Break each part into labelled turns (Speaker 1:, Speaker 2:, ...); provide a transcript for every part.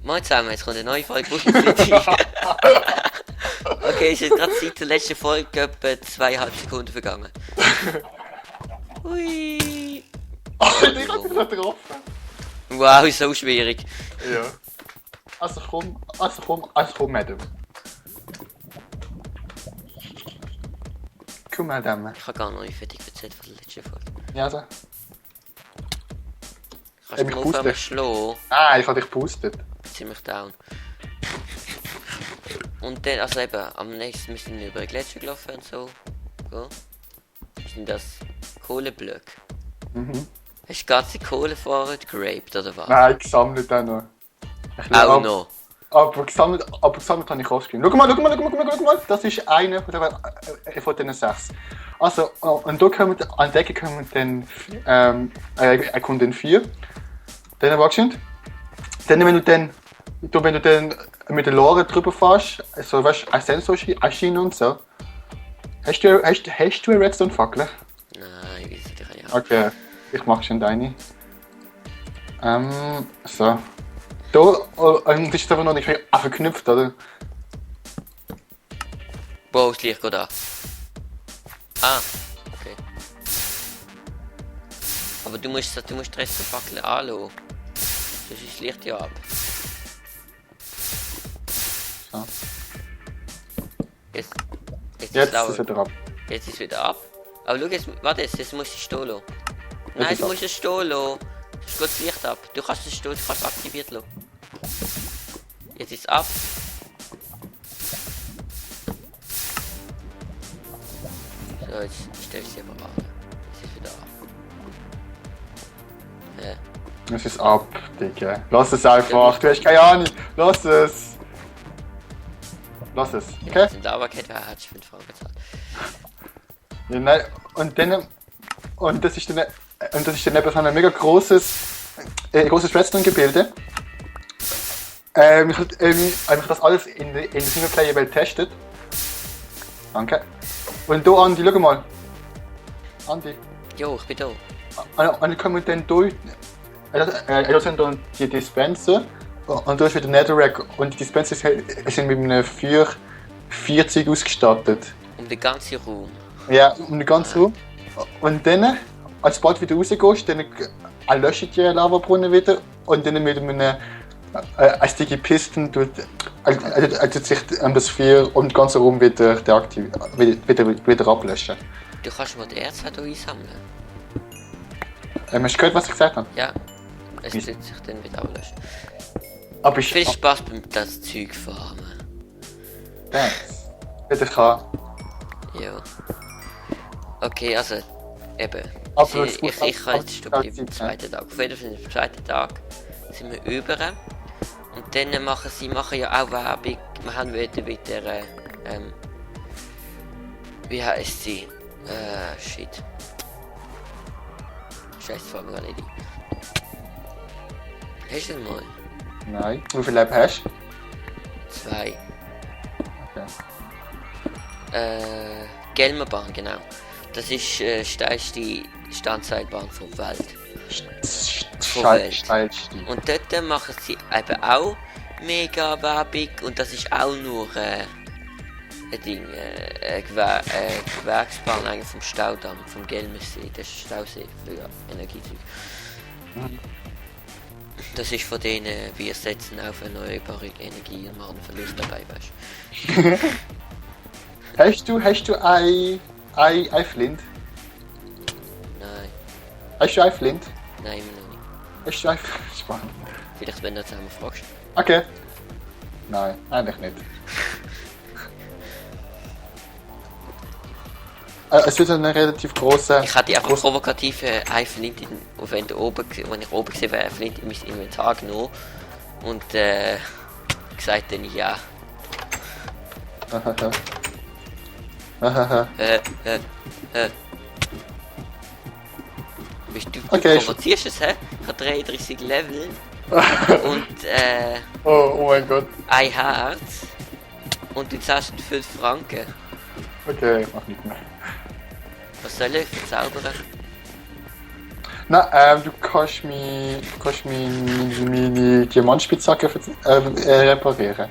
Speaker 1: Moin zusammen, jetzt kommt eine neue Folge Busch City. Okay, es ist gerade seit der letzten Folge etwa 2,5 Sekunden vergangen. Hui.
Speaker 2: Oh, ich hab dich noch getroffen.
Speaker 1: Wow, so schwierig.
Speaker 2: Ja. Also komm, Madame. Komm, Madame.
Speaker 1: Ich habe gar noch nicht fertig erzählt von der letzten Folge.
Speaker 2: Ja, also.
Speaker 1: Kannst du
Speaker 2: mich
Speaker 1: mal aufhören
Speaker 2: boostet.
Speaker 1: schlagen?
Speaker 2: Ah, ich hab dich geboostet.
Speaker 1: Ziemlich down. Und dann, also eben, am nächsten müssen wir über den Gletscher gelaufen und so. Go. Sind das Kohleblöcke?
Speaker 2: Mhm.
Speaker 1: Hast du ganze Kohle vorher geraped oder was?
Speaker 2: Nein, gesammelt auch noch.
Speaker 1: Auch noch.
Speaker 2: Aber gesammelt habe ich aufgeschrieben. Schau mal. Das ist einer von diesen 6. Also, und da kommen, an der Decke kommen dann, kommt dann 4. Dann wachsen. Dann, wenn du dann mit der Lore drüber fährst, so, weißt du, ein Sensor erscheinen und so. Hast du eine Redstone-Fackel?
Speaker 1: Nein, wie sieht ich ja.
Speaker 2: Okay, ich mach schon deine. So. Da, und das ist aber noch nicht verknüpft, oder?
Speaker 1: Wow, das Licht geht an. Ah, okay. Aber du musst die Rest der Fackel anlassen. Sonst ist das Licht ja ab.
Speaker 2: So.
Speaker 1: Jetzt
Speaker 2: Jetzt
Speaker 1: ist
Speaker 2: ist
Speaker 1: es
Speaker 2: es wieder ab.
Speaker 1: Jetzt ist es wieder ab. Aber schau, jetzt musst du es stehen lassen. Nein,
Speaker 2: ist
Speaker 1: du
Speaker 2: ab.
Speaker 1: musst es stehen lassen. Sonst geht das Licht ab. Du kannst es stehen, du kannst es aktiviert lassen. Jetzt ist es ab. So, jetzt stell ich sie aber an. Jetzt ist es wieder ab.
Speaker 2: Es ist ab, Digga. Lass es einfach, du hast keine Ahnung. Lass es. Okay?
Speaker 1: Sind Lava-Kette, hat ich 5 Franken gezahlt.
Speaker 2: Ja, nein, und das ist dann eben so ein mega großes Redstone-Gebilde. Ich habe das alles in der Singleplayer-Welt getestet. Danke. Und da, Andi, schau mal. Andi.
Speaker 1: Jo, ich bin da.
Speaker 2: Und dann kommen dann durch. Das sind dann die Dispenser. Und du hast wieder Netherrack. Und die Dispenser sind mit einem 440 ausgestattet.
Speaker 1: Um den ganzen Raum.
Speaker 2: Ja, um den ganzen Raum. Und dann, als du bald wieder rausgehst, dann löscht die Lavabrunnen wieder. Und dann mit einem Sticky Piston tut sich das Feuer und den ganzen Raum wieder ablöschen.
Speaker 1: Du kannst mal die Erze hier einsammeln.
Speaker 2: Hast du gehört, was ich gesagt habe?
Speaker 1: Ja. Es tut sich dann wieder ablöschen.
Speaker 2: Aber
Speaker 1: Viel Spaß beim das Zeug farmen.
Speaker 2: Thanks. Bitte kann.
Speaker 1: Ja. Okay, also eben.
Speaker 2: Aber
Speaker 1: Ich kann jetzt stoppen im zweiten Tag. Auf jeden Fall am zweiten Tag sind wir über. Und dann machen sie ja auch Werbung. Wir haben wieder wie heißt sie? Shit. Scheiße, fällt mir gar nicht ein. Hast du den mal?
Speaker 2: Nein. Wie viel Leben hast du?
Speaker 1: 2.
Speaker 2: Okay.
Speaker 1: Gelmerbahn, genau. Das ist die steilste Standseilbahn der Welt.
Speaker 2: Steilste.
Speaker 1: Und dort machen sie eben auch mega Werbung und das ist auch nur ein Ding, Gewerksbahn eigentlich vom Staudamm, vom Gelmersee, das ist Stausee für Energiezeug.
Speaker 2: Mhm.
Speaker 1: Das ist von denen, wir setzen auf erneuerbare Energie und machen Verlust dabei, weißt
Speaker 2: du? Hast du ein Flint?
Speaker 1: Nein,
Speaker 2: Hast du ein Flint?
Speaker 1: nein, immer noch nicht.
Speaker 2: Hast du ein Spannend.
Speaker 1: Vielleicht wenn du zusammen fragst.
Speaker 2: Okay. Nein, eigentlich nicht. Es wird eine relativ große.
Speaker 1: Ich hatte einfach provokativ ein Flint, wenn ich oben gesehen wäre, ein Flint in mein Inventar genommen und gesagt dann ja. Du
Speaker 2: Okay,
Speaker 1: provozierst es, hä? Ich habe 33 Level und
Speaker 2: oh mein Gott.
Speaker 1: ein Herz und du zahlst 5 Franken.
Speaker 2: Okay, ich mach nicht mehr.
Speaker 1: Was soll ich verzaubern?
Speaker 2: Nein, du kannst meine Diamantspitzhacke reparieren.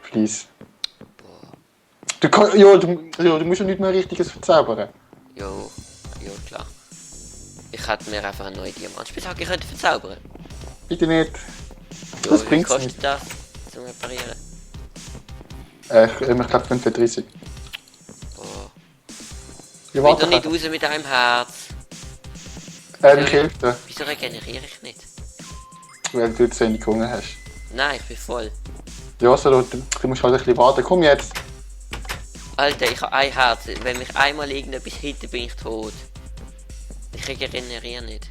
Speaker 2: Please. Du musst ja nicht mehr Richtiges verzaubern.
Speaker 1: Jo, klar. Ich hätte mir einfach eine neue Diamantspitzhacke können verzaubern.
Speaker 2: Bitte nicht.
Speaker 1: Jo,
Speaker 2: Das
Speaker 1: wie
Speaker 2: bringt's
Speaker 1: kostet
Speaker 2: nicht.
Speaker 1: das zum Reparieren?
Speaker 2: Ich glaube 35.
Speaker 1: Boah.
Speaker 2: Ich
Speaker 1: Ich will
Speaker 2: warte
Speaker 1: doch nicht raus mit einem Herz.
Speaker 2: Ich helfe dir,
Speaker 1: Wieso regeneriere ich nicht?
Speaker 2: weil du zu wenig Hunger hast.
Speaker 1: Nein, ich bin voll.
Speaker 2: Ja, so, du musst halt ein bisschen warten. Komm jetzt!
Speaker 1: Alter, ich habe ein Herz. Wenn mich einmal irgendetwas hittet, bin ich tot. Ich regeneriere nicht.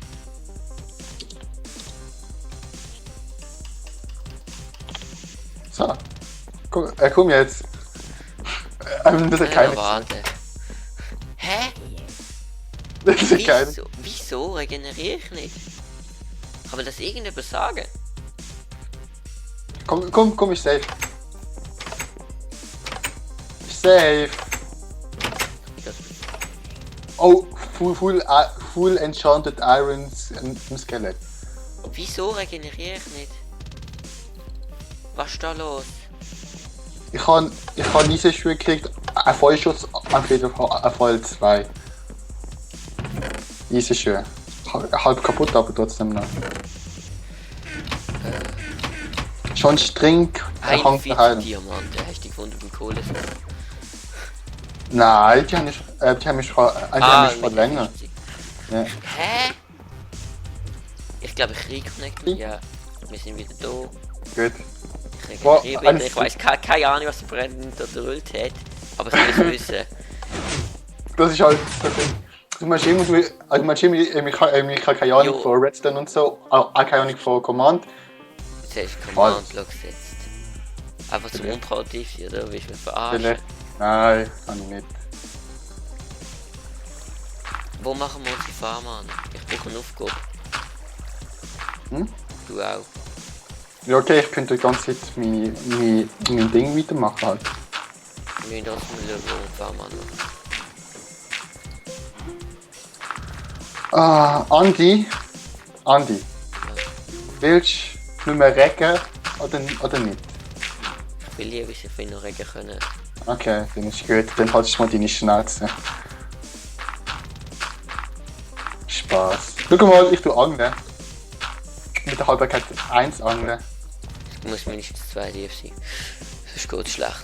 Speaker 2: So. Komm jetzt! Das ist keine.
Speaker 1: Warte. Hä?
Speaker 2: Das ist keine.
Speaker 1: Wieso regeneriere ich nicht? Kann man das irgendjemand sagen?
Speaker 2: Komm, ich safe. Ich safe.
Speaker 1: Das,
Speaker 2: Oh, full enchanted irons im Skelett.
Speaker 1: wieso regeneriere ich nicht? Was ist da los?
Speaker 2: Ich habe Eisenschuhe gekriegt, ein Vollschuss, auf jeden Fall ein Voll 2. Eisenschuhe. Halb kaputt, aber trotzdem noch. Schon streng, Hang
Speaker 1: 41
Speaker 2: daheim.
Speaker 1: Diamanten hast du gefunden beim Kohle.
Speaker 2: Nein, die haben mich schon länger.
Speaker 1: 50.
Speaker 2: Ja.
Speaker 1: Hä? Ich glaube, ich reconnecte mich. Ja, wir sind wieder da.
Speaker 2: Gut.
Speaker 1: Ich
Speaker 2: Boah,
Speaker 1: regeneriere wieder. Ich weiß keine Ahnung, was der Brandon da drüllt hat. Aber ich muss wissen.
Speaker 2: Das ist halt das Ding. Du meinst immer, ich habe keine Ahnung
Speaker 1: Jo.
Speaker 2: von Redstone und so, auch keine Ahnung von Command.
Speaker 1: Jetzt hast du Command-Log gesetzt. Einfach zum Unproduktiv, oder? Willst du mich verarschen?
Speaker 2: Vielleicht. Nein, kann ich nicht.
Speaker 1: Wo machen wir unsere Farm an? Ich brauche eine Aufgabe.
Speaker 2: Hm?
Speaker 1: Du auch.
Speaker 2: Ja, okay, ich könnte die ganze Zeit mein Ding weitermachen halt.
Speaker 1: Wir müssen uns mal schauen, wo wir die Farm anmachen.
Speaker 2: Andi,
Speaker 1: Ja.
Speaker 2: willst du nicht mehr regen oder nicht?
Speaker 1: Ich will lieber, ich will noch regen können.
Speaker 2: Okay, dann ist gut, dann haltest du mal deine Schnauze. Spaß. Schau mal, ich tue angeln. Mit der Haltbarkeit 1 angeln.
Speaker 1: Es muss mindestens 2 tief sein. Sonst geht es schlecht.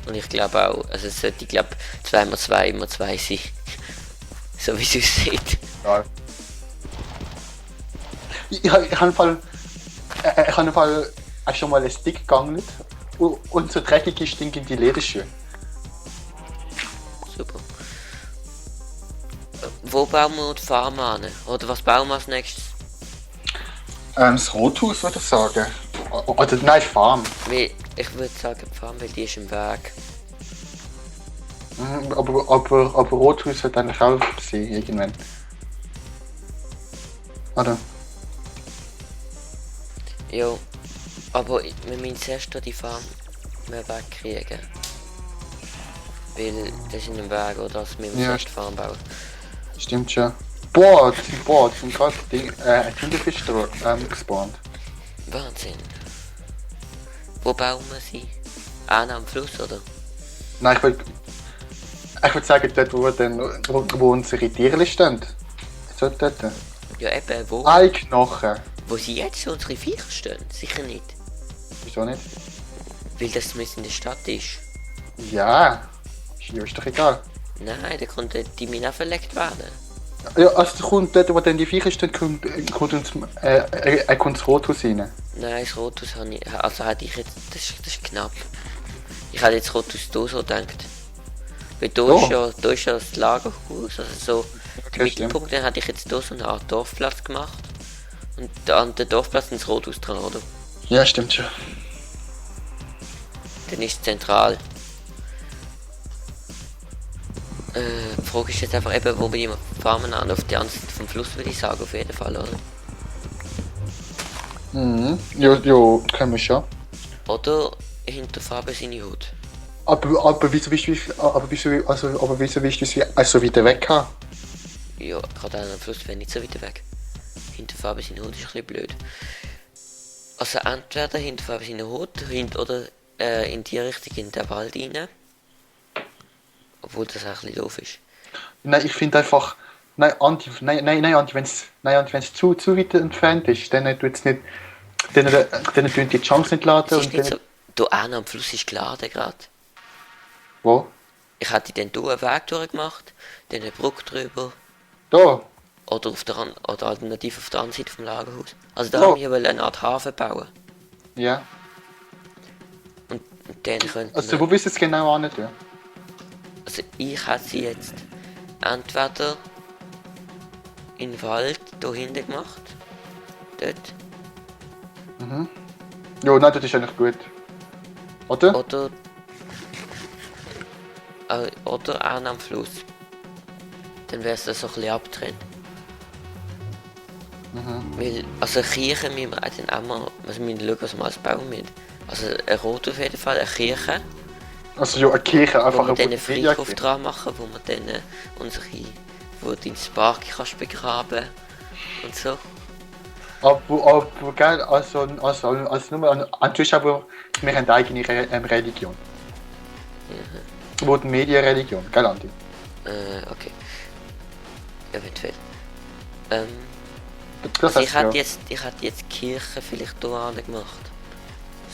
Speaker 1: Und ich glaube auch, also es sollte, ich glaube, 2x2 immer 2 sein. So wie es aussieht.
Speaker 2: Ja. Ich habe im Fall auch schon mal einen Stick gegangen und so dreckige, stinkende Lederschuhe.
Speaker 1: Super. Wo bauen wir die Farm an? Oder was bauen wir als nächstes?
Speaker 2: Das Rothaus würde ich sagen. Oder nein, Farm.
Speaker 1: Weil, ich würde sagen die Farm, weil die ist im Weg.
Speaker 2: Aber Rothaus wird eigentlich auch sein, irgendwann. Oder?
Speaker 1: Ja, aber wir müssen zuerst die Farm mehr wegkriegen. Weil das ist in dem Weg, oder? Also wir müssen
Speaker 2: Ja.
Speaker 1: zuerst die Farm bauen.
Speaker 2: Stimmt schon. Boah, das sind gerade Tintenfisch gespawnt.
Speaker 1: Wahnsinn. Wo bauen wir sie? Am Fluss, oder?
Speaker 2: Nein, ich würd sagen, dort wo unsere Tiere stehen. So dort.
Speaker 1: Ja eben, wo?
Speaker 2: Knochen.
Speaker 1: Wo sie jetzt unsere Viecher stehen? Sicher nicht.
Speaker 2: Wieso nicht?
Speaker 1: Weil das mit in der Stadt ist.
Speaker 2: Ja. Hier ist doch egal.
Speaker 1: Nein, da konnte die Mine verlegt werden.
Speaker 2: Ja, also kommt dort, wo dann die Viecher stehen, kommt das Rothaus rein.
Speaker 1: Nein, das Rothaus habe ich, also hätte ich jetzt, das ist knapp. Ich hätte jetzt Rothaus hier so gedacht. Weil da ist ja das Lagerhaus, also so der Mittelpunkt, dann hätte ich jetzt hier so eine Art Dorfplatz gemacht. Und an der Dorfplatz ins Rothaus dran, oder?
Speaker 2: Ja, stimmt schon.
Speaker 1: Dann ist es zentral. Die Frage ist jetzt einfach eben, wo wir die Farmen an, auf der anderen Seite vom Fluss würde ich sagen, auf jeden Fall, oder?
Speaker 2: Mhm. Jo, können wir schon.
Speaker 1: Oder hinter Fabian seine Hut.
Speaker 2: Aber wieso willst du, wieso willst du sie so weit weg haben?
Speaker 1: Ja, gerade am Fluss wäre nicht so weit weg. Hinterfahren bei seinen Hut ist ein bisschen blöd. Also entweder hinterfahren bei seinen Hut oder in die Richtung in den Wald rein. Obwohl das auch ein bisschen doof ist.
Speaker 2: Nein, ich finde einfach, Anti, wenn es zu weit entfernt ist, dann tut es nicht, dann tun die Chance nicht laden.
Speaker 1: Es ist nicht so, da am Fluss ist geladen gerade.
Speaker 2: Wo?
Speaker 1: Ich hätte dann hier einen Weg durchgemacht, dann eine Brücke drüber.
Speaker 2: Da?
Speaker 1: Oder alternativ auf der anderen Seite vom Lagerhaus. Also da haben wir eine Art Hafen bauen.
Speaker 2: Ja.
Speaker 1: Und dann könnten
Speaker 2: Also wo willst du es genau an tun?
Speaker 1: Also ich hätte sie jetzt entweder in den Wald hier hinten gemacht. Dort.
Speaker 2: Ja, nein, das ist eigentlich gut. Oder?
Speaker 1: Oder auch am Fluss. Dann wäre es so ein bisschen abgetrennt. Weil, also Kirche müssen wir dann auch mal, wir müssen schauen, was wir alles bauen müssen. Also ein Rot auf jeden Fall, eine Kirche.
Speaker 2: Also ja, eine Kirche, einfach
Speaker 1: wo wir dann einen
Speaker 2: Wikipedia-
Speaker 1: Friedhof dran machen, wo wir dann wo du ins Park kannst begraben und so.
Speaker 2: Aber gell, also nur an Zuschauer, wir haben eine eigene Religion. Wo die Medienreligion, gell Andi?
Speaker 1: Okay. Eventuell.
Speaker 2: Das
Speaker 1: Also
Speaker 2: heißt,
Speaker 1: ich hätte jetzt die Kirche vielleicht hier gemacht.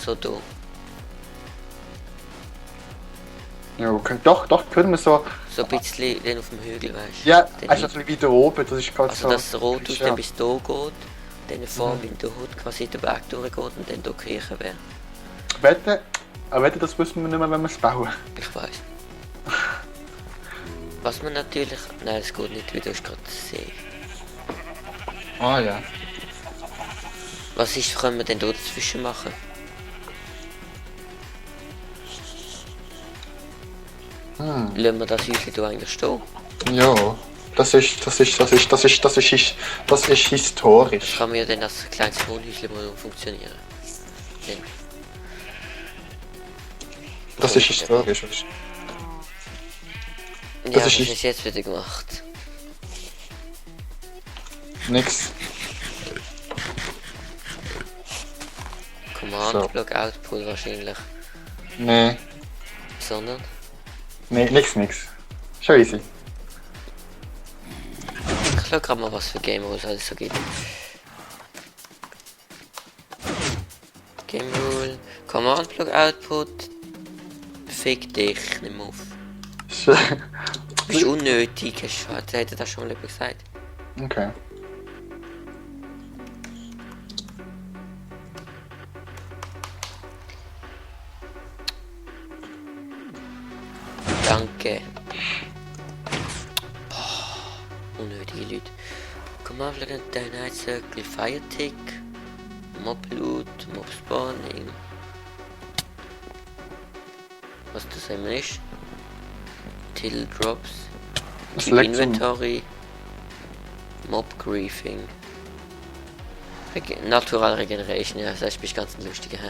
Speaker 1: So da.
Speaker 2: Ja, doch, können wir so.
Speaker 1: So ein bisschen dann auf dem Hügel, weißt du?
Speaker 2: Ja,
Speaker 1: Dann
Speaker 2: also ein bisschen weiter oben, das ist gerade
Speaker 1: also
Speaker 2: so.
Speaker 1: dass das Rot aus
Speaker 2: ja.
Speaker 1: dann bis da geht, dann vor in der Hut quasi den Weg durchgeht und dann hier die Kirche wäre.
Speaker 2: Wette, das wissen wir nicht mehr, wenn wir es bauen.
Speaker 1: Ich weiß. Was man natürlich. Nein, es geht nicht, wie du gerade sehen.
Speaker 2: Ah ja.
Speaker 1: Was ist, können wir denn dort dazwischen machen? Lassen wir das Häuschen hier eigentlich stehen?
Speaker 2: Ja. Das ist historisch.
Speaker 1: Das kann mir ja dann als kleines Wohnhäuschen mal funktionieren. Dann.
Speaker 2: Das ist historisch.
Speaker 1: Ja,
Speaker 2: Das
Speaker 1: was
Speaker 2: ist
Speaker 1: hast du jetzt wieder gemacht?
Speaker 2: Nix.
Speaker 1: Command Block Output wahrscheinlich.
Speaker 2: Nee.
Speaker 1: Sondern?
Speaker 2: Nee, nix. Schon easy.
Speaker 1: Ich schau grad mal, was für Game Rules alles so gibt. Game Rule, Command Block Output. Fick dich, nimm auf. Du bist unnötig, hast du das schon mal gesagt?
Speaker 2: Okay.
Speaker 1: Danke. Oh, unnötige Leute. Command Block Dynamite Circle, Fire Tick, Mob Loot, Mob Spawning. Was das immer ist? Till Drops, Keep Inventory, Mob Griefing, Natural Regeneration, ja, das ist ganz lustig.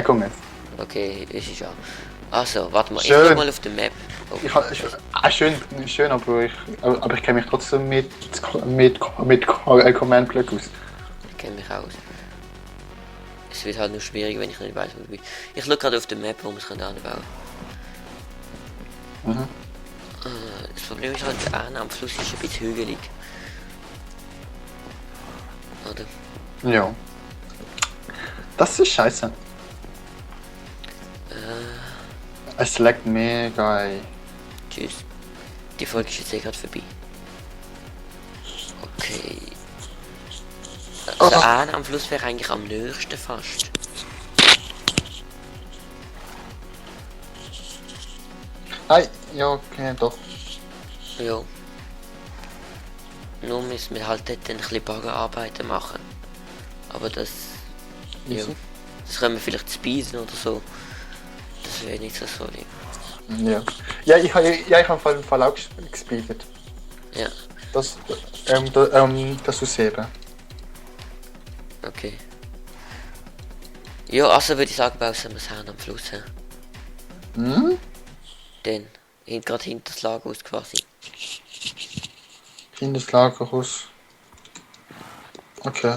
Speaker 2: Komm jetzt.
Speaker 1: Okay, ist ja. Also, warte mal,
Speaker 2: Schön.
Speaker 1: ich guck mal auf der Map. Oh.
Speaker 2: Schön, aber ich kenne mich trotzdem mit Command Block aus.
Speaker 1: Ich kenne mich aus. Es wird halt nur schwierig, wenn ich nicht weiß, wo ich bin. Ich schaue gerade auf der Map, wo man es anbauen kann. Das Problem ist halt, am Fluss ist ein bisschen hügelig. Oder?
Speaker 2: Ja. Das ist scheiße. Es leckt mega, ey.
Speaker 1: Tschüss. Die Folge ist jetzt gerade vorbei. Okay. Also am Fluss wäre eigentlich am nächsten fast.
Speaker 2: Nein, ja, okay, doch.
Speaker 1: Ja. Nur müssen wir halt dort ein bisschen Baggerarbeiten machen. Aber das... Ja. Das können wir vielleicht speisen oder so. Das wäre nicht so solid.
Speaker 2: Ja. Ja, ich habe im Fall auch gespielt.
Speaker 1: Ja.
Speaker 2: Das ausheben.
Speaker 1: Okay. Ja, also würde ich sagen, bauen wir es her am Fluss. He?
Speaker 2: Hm?
Speaker 1: Dann, gerade hinter das Lagerhaus quasi.
Speaker 2: In das Lagerhaus. Okay.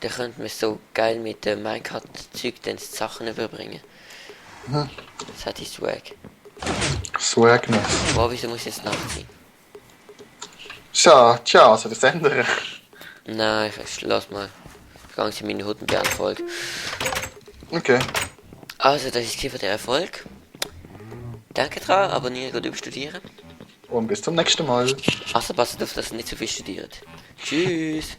Speaker 1: Da könnten wir so geil mit dem Minecart-Zeug dann die Sachen überbringen.
Speaker 2: Mhm.
Speaker 1: Das hat die Swag.
Speaker 2: Swagness.
Speaker 1: Wow, wieso muss jetzt Nacht sein?
Speaker 2: Tja, also das ändern.
Speaker 1: Nein, lass mal. Ich gehe in meine Huttenbären-Folge.
Speaker 2: Okay.
Speaker 1: Also, das ist für den Erfolg. Danke dran, abonnieren und überstudieren.
Speaker 2: Und bis zum nächsten Mal.
Speaker 1: Also passt auf, dass ihr nicht so viel studiert. Tschüss.